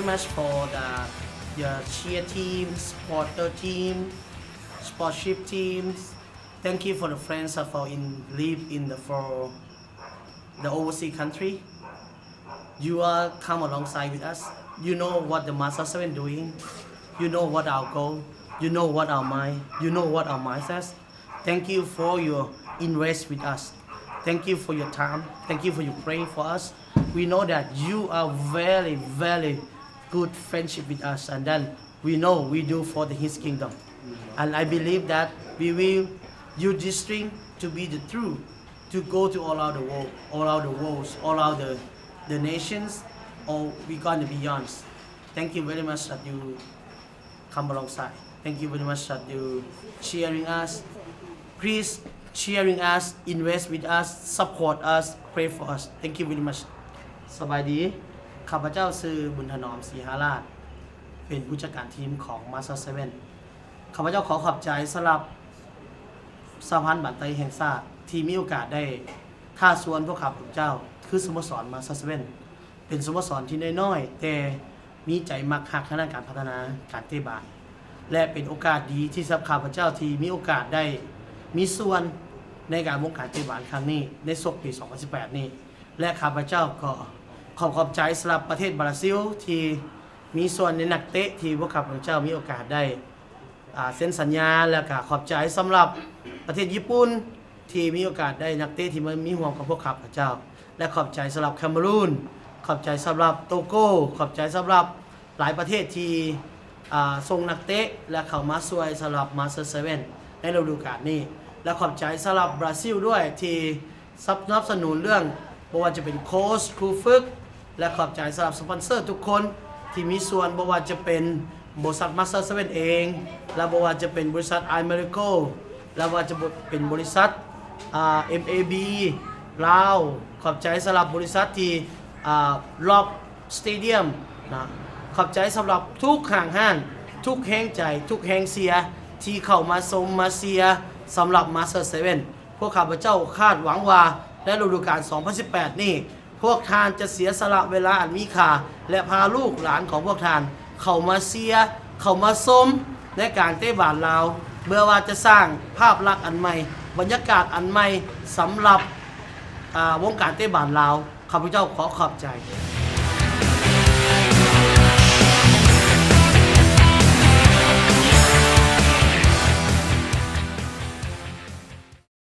Much for the, your cheer team, supporter team, sponsorship teams. Thank you for the friends of our in live in the for the overseas country. You are come alongside with us. You know what the Master Seven doing. You know what our goal. You know what our mind. You know what our mindset. Thank you for your invest with us. Thank you for your time. Thank you for your pray for us. We know that you are very, very good friendship with us, and then we know we do for the His kingdom. And I believe that we will use this strength to be the true, to go to all out the world, all out the worlds, all out the, the nations, or we gonna beyond. Thank you very much that you come alongside. Thank you very much that you cheering us. Please cheering us, invest with us, support us, pray for us. Thank you very much. ສະບາຍດີ ຂ້າພະເຈົ້າຊື່ ບຸນຖະໜອມ ສີຫາລາດ ເປັນຜູ້ຈັດການທີມຂອງ Master Seven. ຂ້າພະເຈົ້າຂໍຂອບໃຈສຳລັບສະຫະພັນບານໄຕແຫ່ງຊາດ ທີ່ມີໂອກາດໄດ້ທ້າຊວນພວກຂ້າພະເຈົ້າ ຄືສະໂມສອນ Master Seven ເປັນສະໂມສອນທີ່ນ້ອຍໆ ແຕ່ມີໃຈມັກຮັກທາງດ້ານການພັດທະນາການເຕະບານ ແລະ ເປັນໂອກາດດີທີ່ສຳລັບຂ້າພະເຈົ້າທີ່ມີໂອກາດໄດ້ມີສ່ວນໃນການວົງການເຕະບານຄັ້ງນີ້ ໃນສົກປີສອງພັນສິບແປດນີ້ ແລະ ຂ້າພະເຈົ້າກໍຂໍຂອບໃຈສຳລັບປະເທດບຣາຊິລ ທີ່ມີສ່ວນໃນນັກເຕະທີ່ພວກຂ້າພະເຈົ້າມີໂອກາດໄດ້ ອ່າ ເຊັນສັນຍາ ແລ້ວກະຂອບໃຈສຳລັບປະເທດຍີ່ປຸ່ນ ທີ່ມີໂອກາດໄດ້ນັກເຕະທີ່ມາມີຮ່ວມກັບພວກຂ້າພະເຈົ້າ ແລະ ຂອບໃຈສຳລັບແຄເມຣູນ ຂອບໃຈສຳລັບໂຕໂກ ຂອບໃຈສຳລັບຫຼາຍປະເທດທີ່ ອ່າ ສົ່ງນັກເຕະ ແລະ ເຂົ້າມາຊ່ວຍສຳລັບ Master Seven ໃນລະດູການນີ້ ແລະ ຂອບໃຈສຳລັບບຣາຊິລດ້ວຍທີ່ ສະໜັບສະໜູນເລື່ອງ ບໍ່ວ່າຈະເປັນໂຄຊ ຄູຝຶກ ແລະ ຂອບໃຈສຳລັບສະປອນເຊີທຸກຄົນທີ່ມີສ່ວນ ບໍ່ວ່າຈະເປັນບໍລິສັດ Master Seven ເອງ ແລະ ບໍ່ວ່າຈະເປັນບໍລິສັດ Imerico ແລະ ວ່າຈະເປັນບໍລິສັດ ອ່າ MAB ລາວ ຂອບໃຈສຳລັບບໍລິສັດທີ່ ອ່າ Rock Stadium ນະ ຂອບໃຈສຳລັບທຸກຫ້າງຮ້ານ ທຸກແຮງໃຈ ທຸກແຮງເຊຍ ທີ່ເຂົ້າມາຊົມມາເຊຍສຳລັບ Master Seven. ພວກຂ້າພະເຈົ້າຄາດຫວັງວ່າໃນລະດູການສອງພັນສິບແປດນີ້ ພວກທ່ານຈະເສຍສະຫຼະເວລາອັນມີຄ່າ ແລະ ພາລູກຫຼານຂອງພວກທ່ານເຂົ້າມາເຊຍ ເຂົ້າມາຊົມໃນການເຕະບານລາວ ເພື່ອວ່າຈະສ້າງພາບລັກອັນໃໝ່ ບັນຍາກາດອັນໃໝ່ສຳລັບ ອ່າ ວົງການເຕະບານລາວ. ຂ້າພະເຈົ້າຂໍຂອບໃຈ.